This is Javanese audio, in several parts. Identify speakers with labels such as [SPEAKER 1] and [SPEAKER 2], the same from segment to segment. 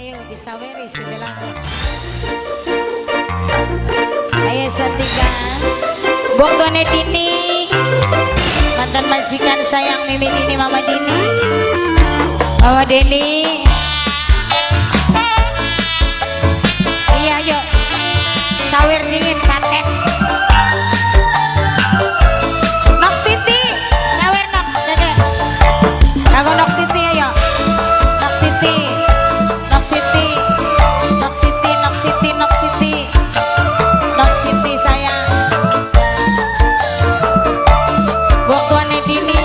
[SPEAKER 1] Ayo disaweri sebelah. Ayo Santika. Bok Done Dini. Mantan majikan sayang Mimi Dini, Mama Dini. Mama Deni. Iya, ayo. Sawer dingin paten. Nok Siti, sawer nok, dede. Kanggo Nok Siti ayo. Nok Siti. Nok Siti. Nok Siti, Nok Siti, Nok Siti. Nok Siti sayang. Bok tuane Dini.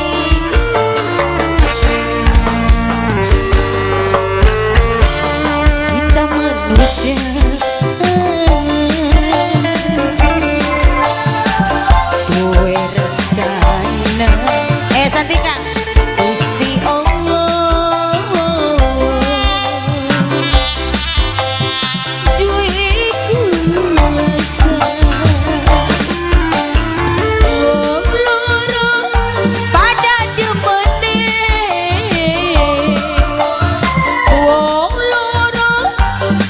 [SPEAKER 2] Kita manusia duwe rencana.
[SPEAKER 1] Santika.
[SPEAKER 2] Gusti Allah duwe kuasa. Wong loro pada demene, wong loro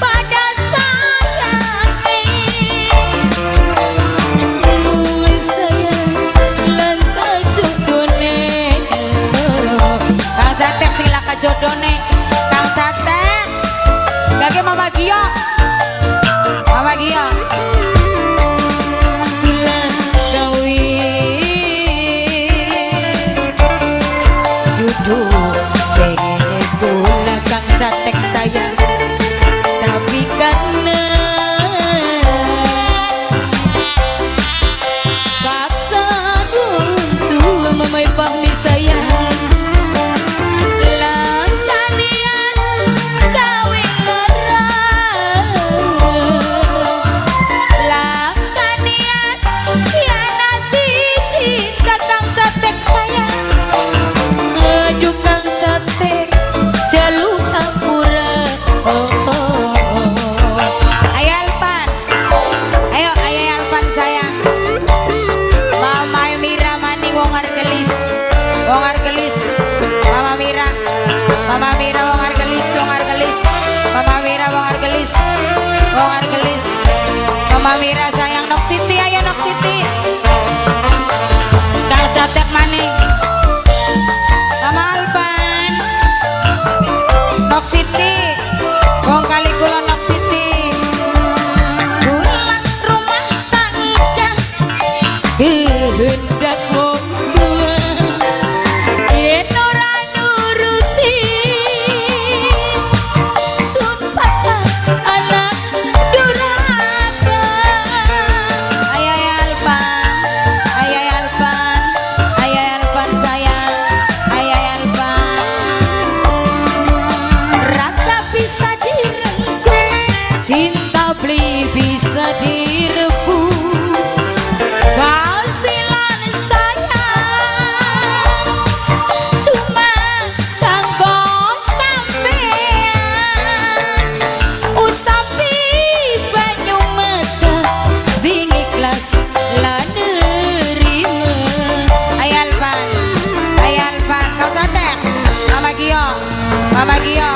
[SPEAKER 2] pada sayange. Sayang lan kajodone.
[SPEAKER 1] Kang Catek sing laka jodone. Kang Catek. Gage Mama Gio. Mama Gio.
[SPEAKER 2] Bulan kawin duduk pengen kula Kang Catek sayang, tapi karena paksa tua mamai pahmi sayang lan kalian kawin lara lan kalian khianati cinta Kang Catek sayang. Aduh Kang Catek jaluk ampura. Oh, oh, oh.
[SPEAKER 1] Ayo Alpan. Ayo, ayo Alpan sayang. Mama Mira maning wong argelis. Wong argelis. Mama Mira. Mama Mira wong argelis, wong argelis. Mama Mira wong argelis. Wong argelis. Mama Mira sayang Nok Siti, ayo Nok Siti. Kang Catek maning. Mama Alpan. Nok Siti. Wong kali kula Nok Siti.
[SPEAKER 2] Pulang rumah tangga kehendak wong tua yen ora nuruti sun bakal anak durhaka.
[SPEAKER 1] Ayo ayo Alpan. Ayo ayo Alpan. Ayo ayo Alpan sayang. Ayo ayo Alpan.
[SPEAKER 2] Raka bisa direngkuh, cinta beli bisa direbut, kasilan sayang cuma kanggo sampean. Usapi banyu mata sing ikhlas lan nerima.
[SPEAKER 1] Ayo Alpan. Ayo Alpan. Kau Catek. Mama Gio. Mama Gio.